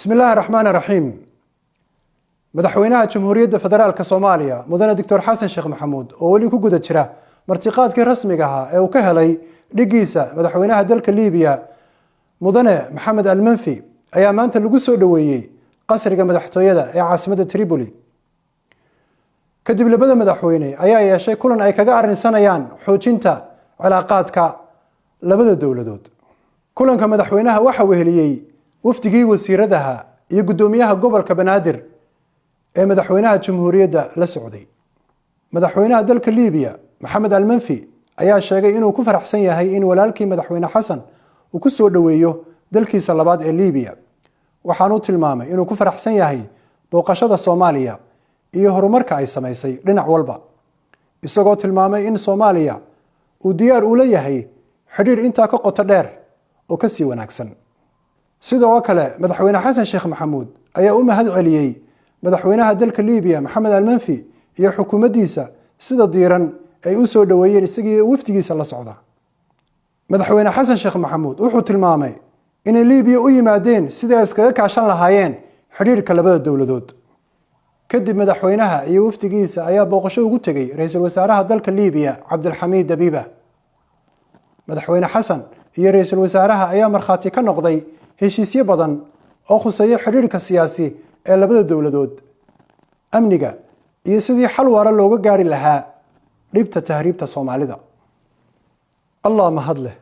Bismi illaahi raxmaan raxiim. Madaxweynaha Jamhuuriyadda Federaalka Soomaaliya, Mudane Doctor Xasan Sheekh Maxamuud, oo weli ku guda jira martiqaadkii rasmiga ahaa ee uu ka helay dhigiisa madaxweynaha dalka Liibiya, Mudane Maxamed Almanfi, ayaa maanta lagu soo dhoweeyey qasriga madaxtooyada ee caasimadda Tripoli. Kadib labada madaxweyne ayaa yeeshay kulan ay kaga arrinsanayaan xoojinta cilaaqaadka labada dowladood. Kulanka madaxweynaha waxa weheliyey wafdigii wasiiradaha iyo guddoomiyaha gobolka Banaadir ee madaxweynaha jamhuuriyadda la socday. Madaxweynaha dalka Liibiya, Maxamed Almanfi, ayaa sheegay inuu ku faraxsan yahay in walaalkii Madaxweyne Xasan uu ku soo dhoweeyo dalkiisa labaad ee Liibiya. Waxaanuu tilmaamay inuu ku faraxsan yahay booqashada Soomaaliya iyo horumarka ay samaysay dhinac walba, isagoo tilmaamay in Soomaaliya uu diyaar ula yahay xidhiidh intaa ka qoto dheer oo kasii wanaagsan. Sidoo kale, Madaxweyne Xasan Sheekh Maxamuud ayaa u mahad celiyey madaxweynaha dalka Liibiya, Maxamed Almanfi, iyo xukuumaddiisa sida diiran ay u soo dhoweeyeen isagii wafdigiisa la socda. Madaxweyne Xasan Sheekh Maxamuud wuxuu tilmaamay inay Liibiya u yimaadeen sidii ay iskaga kaashan lahaayeen xidhiidhka labada dowladood. Kadib madaxweynaha iyo wafdigiisa ayaa booqasho ugu tegey ra-iisul wasaaraha dalka Liibiya, Cabdilxamiid Dabiiba. Madaxweyne Xasan iyo ra-iisul wasaaraha ayaa markhaati ka noqday heshiisyo badan oo khuseeya xidhiidhka siyaasi ee labada dowladood, amniga iyo sidii xal waara looga gaari lahaa dhibta tahriibta Soomaalida. Allah mahad leh.